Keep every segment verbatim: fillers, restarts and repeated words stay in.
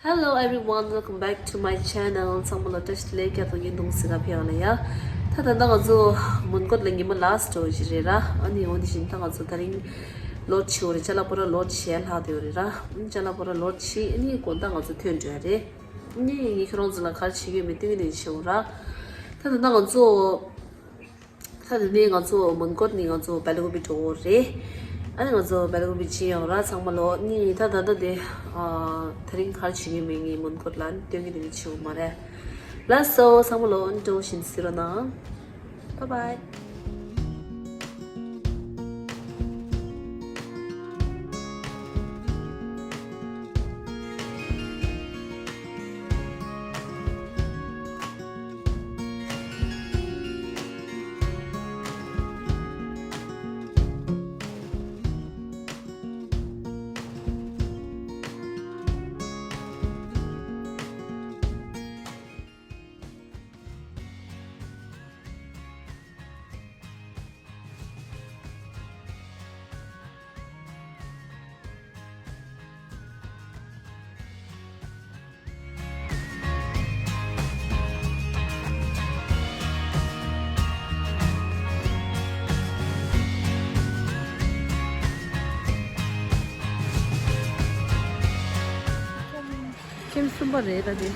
Hello everyone, welcome back to my channel. ཚང་མ་ལ་བཀྲ་ཤིས་བདེ་ལེགས། བསྐྱར་དུ་བརྙན་ཐུང་གཟིགས་ག་ཕེབས་ཡོང་ལ་ཡ། ད་ད་ལྟ་ང་ཚོ་མོན་གྷོ་ལ་ཉི་མ་ལ་སི་ཊི་ཞིག་རེད་ར། ཨ་ནི་འོ་དེ་བཞིན་ད་ང་ཚོ་དེ་རིང་ལོཌ་བྱེད་ཡོད་རེད། ཅ་ལག་པོ་ར་ལོཌ་བྱས་ལྷག་བསྡད་ཡོད་རེད་ར། ཨ་ནི་ཅ་ལག་པོ་ར་ལོཌ་བྱས། ཨ་ནི་དགོང་དག་ང་ཚོ་ཐོན་འགྲོ་ཡ་རེད། ཨ་ནི་ངས་ཁྱོད་རང་ཚོ་ལ་ག་རེ་བྱེད་ཀྱི་ཡོད་མེད་སྟོན་གྱི་ཡིན་ཞུ་ར། ད་ད་ལྟ་ང་ཚོ། ད་དེ་ནས་ང་ཚོ་མོན་གྷོ་ནས་ང་ཚོ་བེལ་ཀོབ་པི་འགྲོ་གི་རེད། ཨ་ནི་ང་ཚོ་བེལ་ཀོབ་པི་ཕྱིན་ཡོང་ར། ཚང་མ་ལོ་ནི་ད་ད་ད་དེ་ཨ་དེ་རིང་ག་རེ་བྱེད་ཀྱི་མེད་ངས་མོན་གྷོ་ལ་སྟོན་གྱི་དེ་ནི་བྱེད་དགོས་མ་རེད། ལགས་སོ། ཚང་མ་ལོ་འགྲོ་བཞིན་གཟིགས་རོགས་གནང་། Bye bye. ཁྱིམ་གསུམ་པ་རེད་ད་དེ།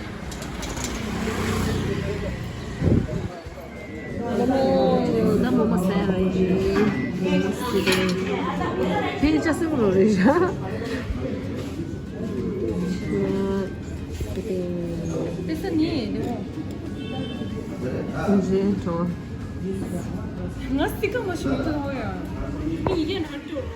ད་མོ་མོ་ཟ་ར་ཡིན། ཕན་ཆ་སེམས་རོ་རེད་ཤག་ང་སི་ཀ་མ་ཤོར་ཐུབ་ཡ། མི་ཡི་གེ་ནང་སྐྱོར།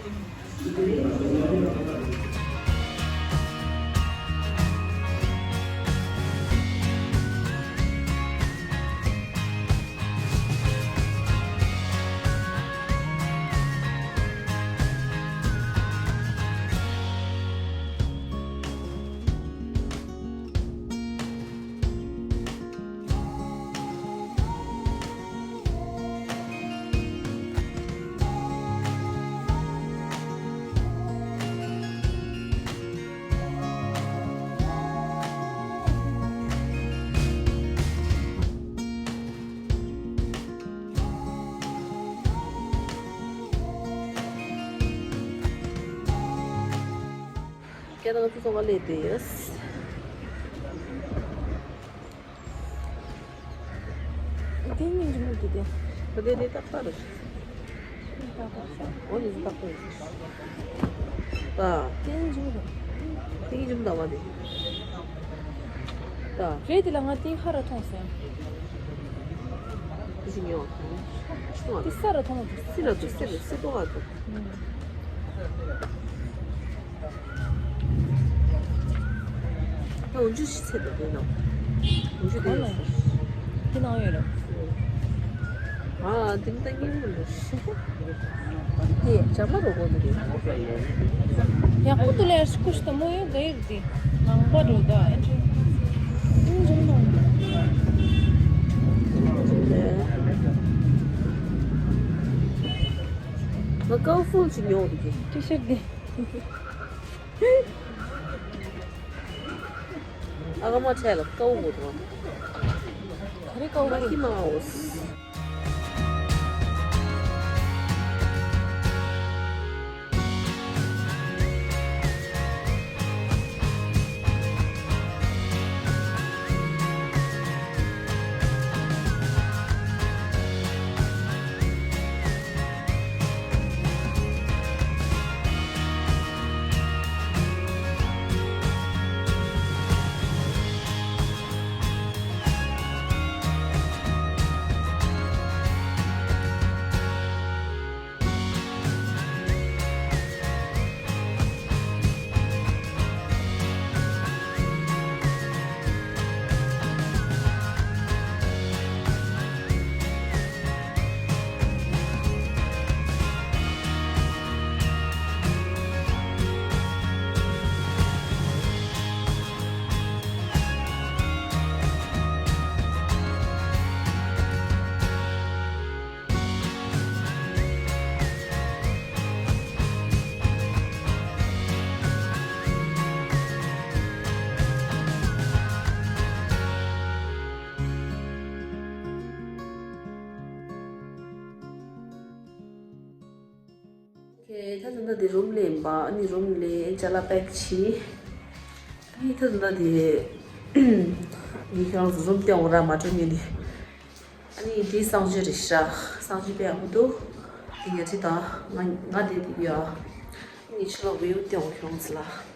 སྐད་གདངས་ཚུ་ཚང་མ་སླེབས་བསྡད་ཡོད། དེ་སྙིང་རྗེ་མོ་འདུག་སྟེ། ད་དེ་དེ་ཏག་ཏག་རེད། ཏག་ཏག་རེད། འོ་དེ་ཏག་ཏག་རེད། ད། དེ་སྙིང་རྗེ་མོ་རེད། དེ་སྙིང་རྗེ་མོ་འདུག་བ་དེ། ད། རེད་དེ་ལ་ང་དེ་ཧ་ར་མཐོང་སོང་། དེ་ཞིག་ཉོ། ཆུང་བ། དེ་ས་ར་མཐོང་མ་འདུག་སི་ར་འདུག་སི་ར་སི་ཏོ་བ་འདུག་ད་འོན་ཅུ་ཞིག་ཚད་དུ་འདུག་ན། འོན་ཅུ་དེ་ཡོད་ས། དེ་ནང་ཡོད་རེད། ཨ་དེ་ད་སྙིང་རུས་རེད། དེ་ཇ་མ་རོ་གོ་དེ་རེད། ཡག་པོ་དེ་ལས་སྐུ་ཞིག་ད་མོ་ཡོད་ག་ཡོད་དེ། ངང་པ་རོ་ད་ཨེ་འདྲ། སྙིང་རྗེ་མོ་འདུག་ང་ཀའོ་ཧྥུང་ཅིག་ཉོ་འདུག་གི། ཅི་ཕྱིར་འདི། ཨ་ག་མ་ཁྲལ་ལ་ཀའོ་གོ་དང་། ག་རེ་ཀའོ་མ་གོ། ཀི་མ་ཨོ་སི། ཨེ་ད་ད་ད་དེ་རུམ་ལེན་པ། ཨ་ནི་རུམ་ལེན་ཅ་ལག་པེག་བྱས། ཨ་ནི་ད་ད་ད་དེ་ངས་ཁྱེད་རང་ཚོ་རུམ་སྟོན་འོང་ར་མ་སྤྲོ་ཉན་ནི། ཨ་ནི་དེ་གསང་སྤྱོད་རེད་ཤག་གསང་སྤྱོད་དཔེ་ཡག་པོ་འདུག་དེ་ཉལ་ཁྲི་དང་ང་ང་དེ་དེ་ཡོད། ཨ་ནི་ཕྱི་ལོགས་བེའུ་སྟོན་འོང་ཁྱེད་རང་ཚོ་ལ།